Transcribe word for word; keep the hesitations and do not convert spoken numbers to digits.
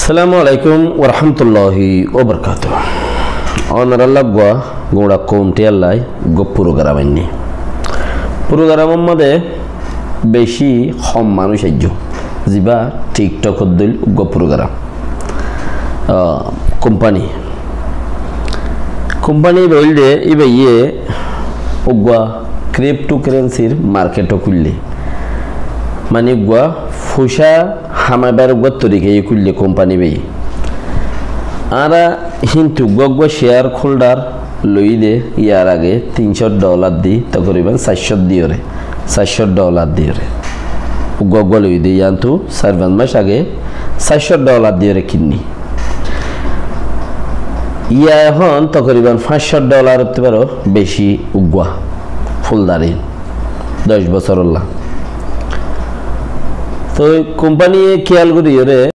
Assalamu alaikum warahmatulláhi wabarakátuhu. Ónorálla uggúa guñça koum tiyálla uggúa purugaram ainní. Purugaramor modé bicí hom manúic aijjó, zibá TikTok or dóil uggúa purugaram. Ah, kompani. Kompani íba óilde, íbayé uggúa cryptocurrency r market ó kúille. Mani uggúa foicá hamaibar uggúa torika yó kúille kompani íbayé. Añára kintu uggúa uggúa share holder loiyí de, yar age tin cót dholar di, tokoriban sair cót diyóre, sair cót dholar diyóre. Uggúa uggúa loiyí de, yíantu sair fañs mac age sair cót dholar diyóre kinní. Yá ehón tokoriban fañs cót dholar óttu fare bicí uggúa holder ín, doc bosórolla. Toi kompaniye kiyál goríyoré